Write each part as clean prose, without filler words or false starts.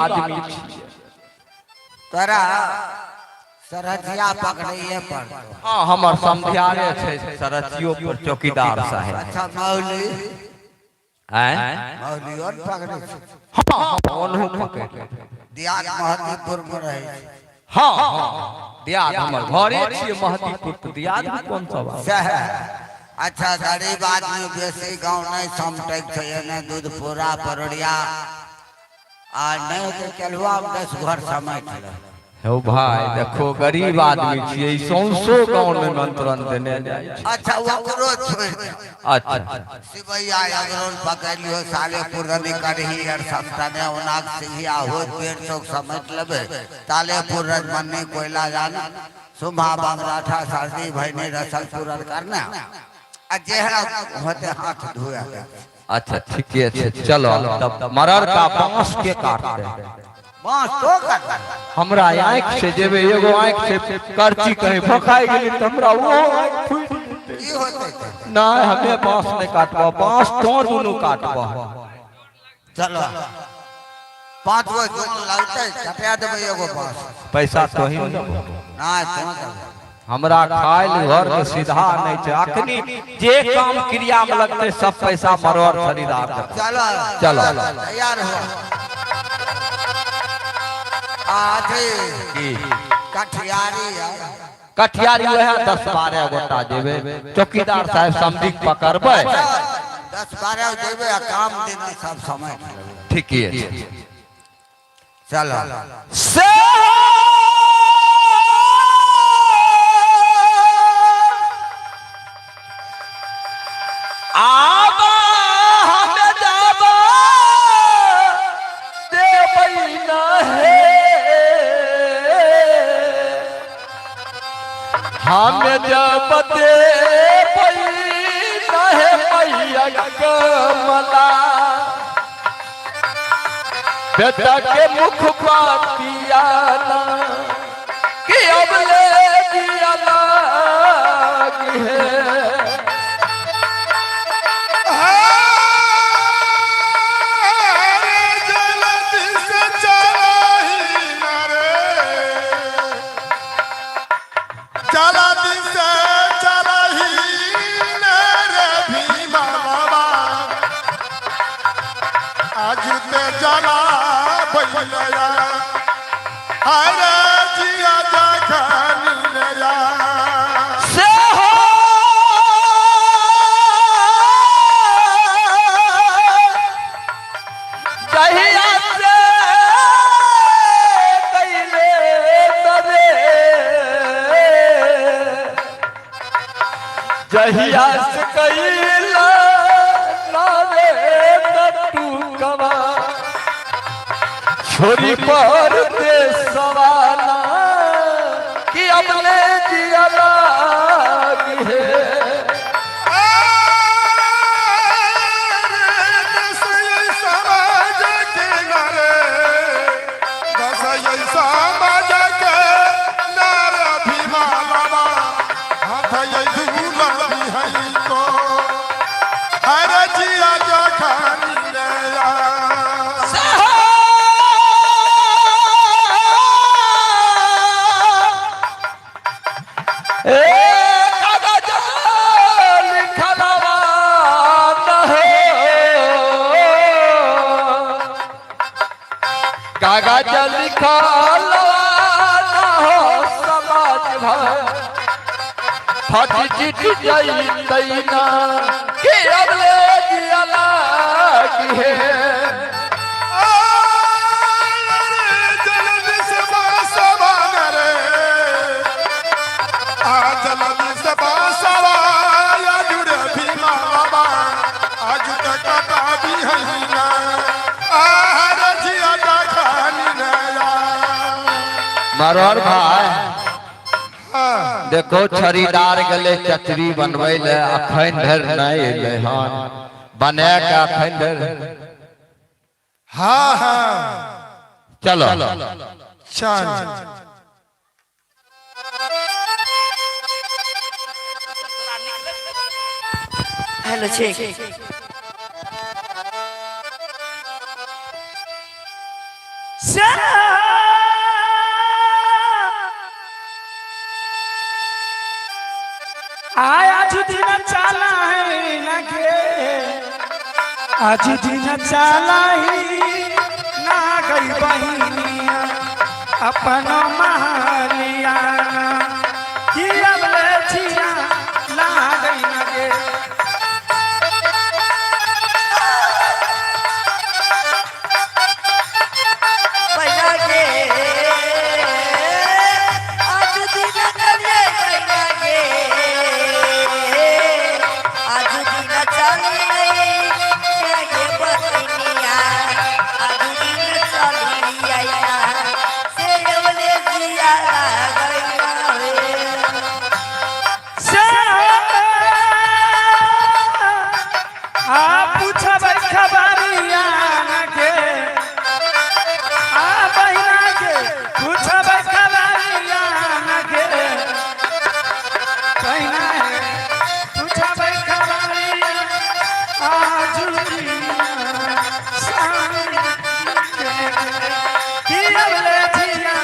आदमी छियै। तोरा सरहजिया पकड़ैए पड़तौ। हाँ, हमर समधियारे छै सरहजियो पर चौकीदार साहेब। अच्छा मौली। आँय? मौलियो ने पकड़ै छै। हाँ हाँ, ओनहु पकड़ि लेबै। दियाद महतीपुर मे रहै छै। हाँ हाँ, दियाद हमर घरे छियै महतीपुर, तऽ दियाद भी कोन सब आबै? सएह। अच्छा गरीब आदमी बेसी गाँव नहि समटै छै, एने दूधपुरा परोरिया आ नहि होतै केलुआ मे 10 घर समटि ले। हौ भाई देखो, गरीब आदमी छियै, ई सौंसो गाँव निमंत्रण देने जाइ छै। अच्छा ओकरो छोड़ि दे। अच्छा। सिवैया अगरोल पकड़ि लियो, सालेपुर रनी करही आर समटने ओनाक सिंहिया होइत बेर चौक समेट लेबै, तालेपुर रजमन्नी कोयला जान सुम्हा बंगराठा सरदी भैनी रसलपुर आर करने आ जेहरा होते हाथ धोए दे। अच्छा ठीके छै, चलो तब मरर का बांस के काटते हैं? बांस तो काट। हमरा आँखि से जेबे, एगो आँखि से करची कहीं भोकाइ गेली तऽ हमरा ओहो आँखि फूटि जेतै। की होते ते? नहि, हमे बांस नहि काटबह, बांस तो दुनू काटबह। चलो 5 गो जोन लगतै, कटा देबै एगो बांस। पैसा तोही देबहो। नहि तो देबै। हमरा खाय ले घर के सीधा नहीं छै, अखनी जे काम क्रिया में लगते सब पैसा मरोड़ खरीदार देतै। चलो। चलो। तैयार हो आ अथी की? कठियारी है। कठियारी वएह 10-12 गोटा जेबै, चौकीदार साहेब समधिक पकड़बै। 10-12 जेबै आ काम देना सब समय लेबै। ठीके छै। चलो। से आबा हम जाबा देबै न हे, हम जब देबै न हे मैया कमला, बेटा के मुख पातियाना कि अब ले दिया लाग है। से हो जहिया से कैले नरे, जहिया से कैला नरे नटुकवा छोरी पर दे सवाना कि अपने जिया लाग है। ए कागज लिखलवा न हो, कागज लिखलवा न हो, समाज भर फट चिट जइतै ना कि अब ले जिया लागी है। मरोड़ भाई देखो, छड़ीदार गेलै चचरी बनबै ले, अखन धरि नहि एलै हन बना के अखन धरि। हाँ हाँ। चलो। चल। Hello cheque. से आया दिन चला है न गे, आज दिन चला ही ना गई बहिनिया अपन महालिया कि अब ले छिया ला गई न गे। बहिना गे, आज दिन चलिए बहिना गे, आज दिन चलिए गे बहिनिया, आज दिन चलिए से अवले जिया गइना रे। से आ पूछबै खबरिया न गे, आ बहिना गे पूछबै खबरिया न गे, बहिना गे पूछबै खबरिया आज की अबले छिया।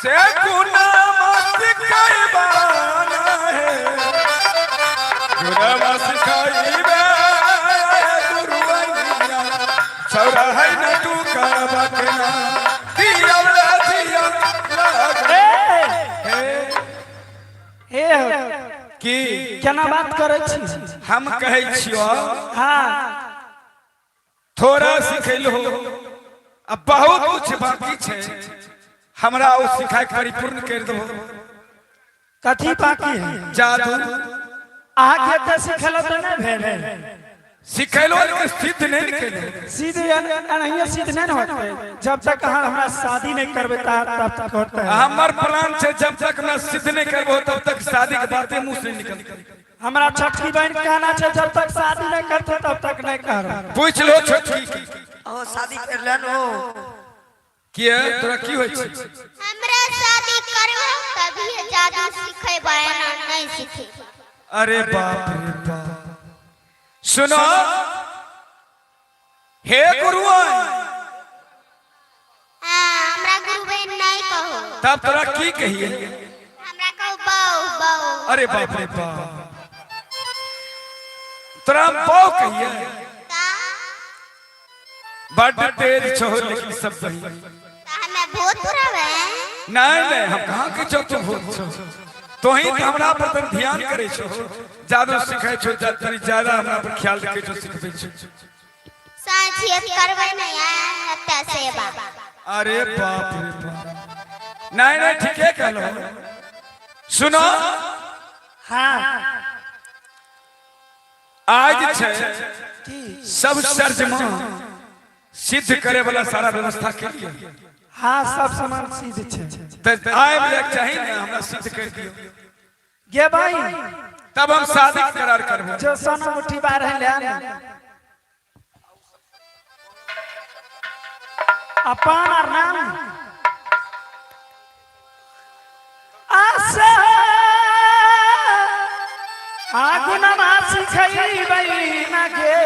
से गुनामा सिखैबान हे, गुनामा सिखैबे गुरुवैया, छौड़ा है न तू करबकना, दियौला दिया लग ए हे। ए हो की केना बात करै छी? हम कहै छियो हाँ थोड़ा सिखैलहो आ बहुत कुछ बाकी छै, हमरा ओ सिखाय के परिपूर्ण कर देबो। कथी बाकी है? जादू। अहाँके एते सिखेलो तऽ नहि भेल है। सिखैलो लेकिन सिद्ध नहि ने केलहो। सिद्ध एनाहिए सिद्ध नहि ने होतै, जब तक अहाँ हमरा शादी नहि करबै तब तक होतै। हमर प्लान छै जब तक मैं सिद्ध नहीं करबो तब तक शादी के बातें मुंह से निकल। हमरा छोटकी बहन कहना छै जब तक शादी नहि करतै तब तक नहि करब। पूछ लो छोटकी की। ओ शादी कर लेन हो। किए तोरा की होइ छै? हमरा शादी करबो तभी जादू सिखेबै, एना नहीं सिखेबै। अरे बाप रे बाप, सुनो हे गुरुआ। हाँ, हमरा गुरु बहन नहीं कहो। तब तोरा की कहिए? हमरा कहो बऊ बऊ। अरे बाप रे बाप, तोरा हम बऊ कहिए? का बड तेज छो लेकिन सब सही। का हमें भूत रहे? नहीं नहीं, हम कहाँ के छो, तू भूत छो तोही तो हमरा पर तन ध्यान करे छो, जादू सिखाय छो, तनी ज्यादा हमरा पर ख्याल रखे छो, सिखबै छो। साँझियत करबै नहीं हत्या सेवा। अरे बाप रे बाप, नहीं नहीं ठीके कहलो। सुनो हाँ आज छै सब सर्जमा सिद्ध करे वाला सारा व्यवस्था के लिए। हाँ सब सामान सिद्ध छै। तऽ आबि जायके चाही ने, हमरा सिद्ध कर दियौ गे भाई तब हम शादी के करार करबो। जो सोना मुट्ठी बार है ले आन। अपन और नाम आशा आगुनमा सिखैबै न गे,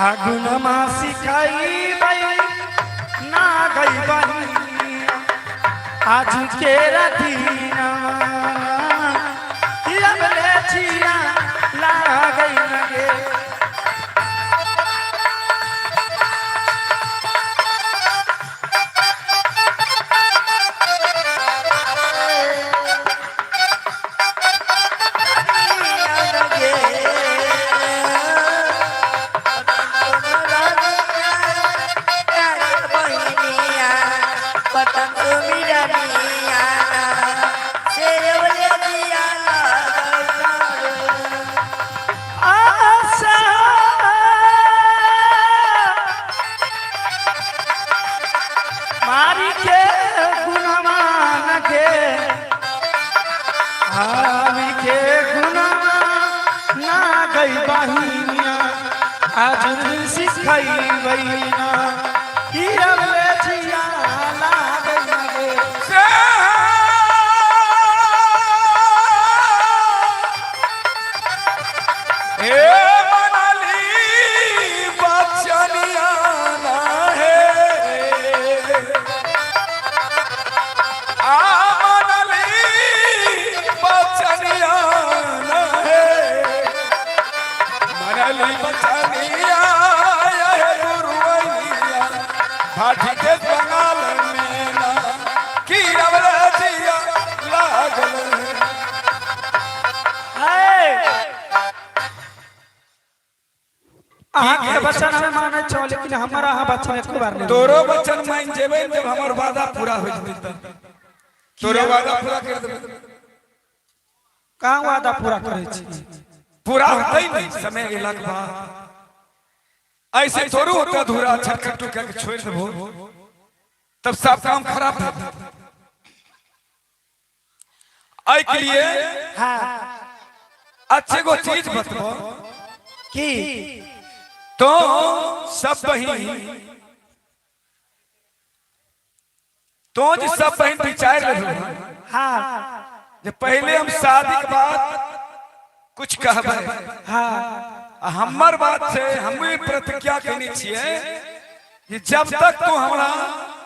आगुनमा सिखैबै ना गई बहिनिया आज के रतिना अबले छिया लागै न गे। आशा मारी के गुणवान के आवी के गुणवान ना गई बहिनिया आज सिखैबै गई ना की अबले जिया लागई ना गे। से हे मनाली बचनिया ना है आ मनाली बचनिया ना है मनाली बचनिया है गुरुवैया भाटी के बंगाल में ना की अवरजिया लागल है। अहाँ के वचन हम मानै छौ लेकिन हमर अहाँ वचन एको बार नहीं। तोरो वचन मान जेबै जब हमर वादा पूरा हो जेतै तब तोरो वादा पूरा कर देबै। कहाँ वादा पूरा करै छी? पूरा होतै नहीं समय अयलाक बाद। ऐसे थोड़ू होता अधूरा छटखटू कह के छोड़ देबो तब सब काम खराब हो जेतै। एहि के लिए हाँ अच्छे गो चीज बतबो की तो सब बहिन तो जे सब बहिन विचार रहल हाँ जे पहले हम शादी के बाद कुछ कहबै। हाँ आ हमर बात छै हम प्रतिज्ञा केने छियै कि जब तक तू हमरा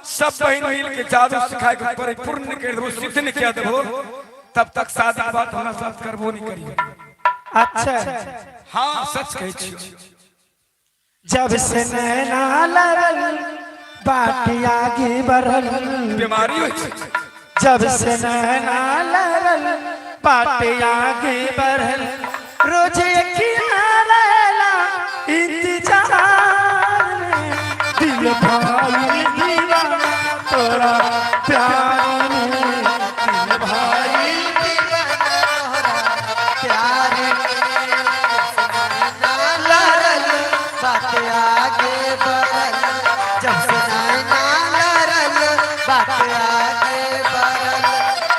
सब बहिन मिल के जादू सिखाए के परिपूर्ण नहीं कर देबो सिद्ध नहीं कर देबो तब तक शादी के बात हमरा साथ करबो नहीं करियो। अच्छा हाँ सच कहै छियौ। जब से नैना लड़ल बाट आगे बढ़ल बीमारी होइ छै। जब से नैना लड़ल बाट आगे बढ़ल रोज अखियाँ इंतजार में दिल भाई दीवाना तोरा प्यार में दिल भाई प्यार लड़ल बात आगे बढ़ल जब से नैना लड़ल बात आगे बढ़ल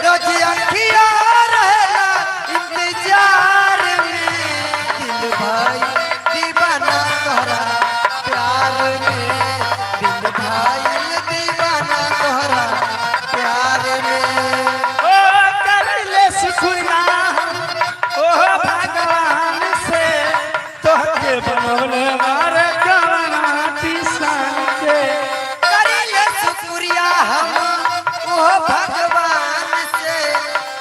रोज अखिया रहला इंतजार में दिल भाई दीवाना तोहरा प्यार में दिल भाई दीवाना तोहरा प्यार में। ओ कर ले शुक्रिया ओ भगवान से तोहके बनौले बार कवना किसान के। करिले शुक्रिया हम ओ भगवान से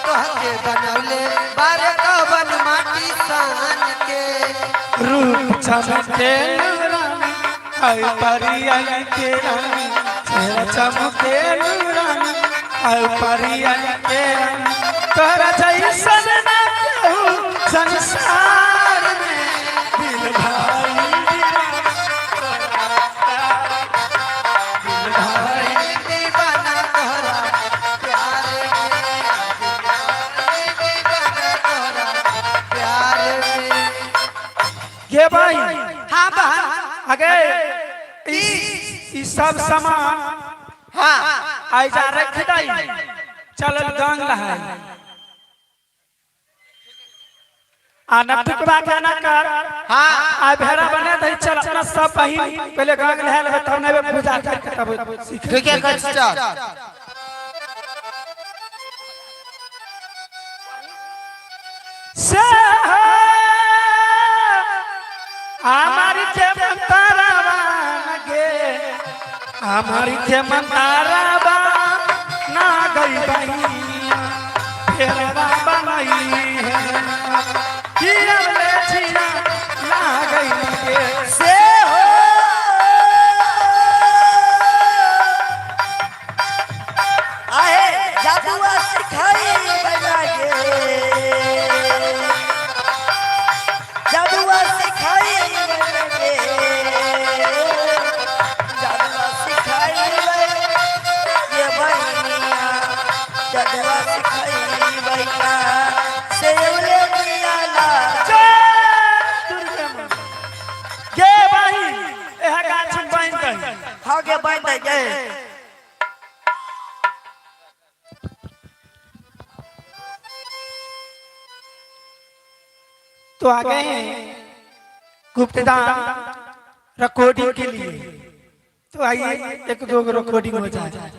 तोहके बनौले बार कवन माटी सान के। रूप चमके रानी आई परियन के रानी चेहरा चमके रानी आई परियन के रानी तोरा जैसन ना केहू संसार में दिल भाई दीवाना दिल भाई दीवाना तोहरा प्यार में दीवाना तोहरा प्यार में। गे भाई हाँ बहन अगे ई सब सामान हाँ आई जा रख दई चलल गंग लहाई आ नटुकबा के ना कर। हाँ आ भेड़ा बने दई चल अपना सब बहिन पहले गंग लहा लेबे तब नेबे पूजा करके तब सीख। ठीक है चल। से हमारी के मंतारावा गे हमारी के मंतारावा ना गई बहिनिया फेरवा बनाई है कि अबले छिया ना गई गे। से हो आहे जादुआ सिखाई बना गे जादुआ सिखाई बना गे जादुआ सिखाई ये बनिया जादुआ सिखाई बना सेवले मियाला जय दुर्गा माँ। गे बहिन एह गाछ में बांधि दही। हाँ गे बन दे गे। तो आ गए हैं गुप्तदान रिकॉर्डिंग के लिए। तो आइए एक दो रिकॉर्डिंग हो जाए।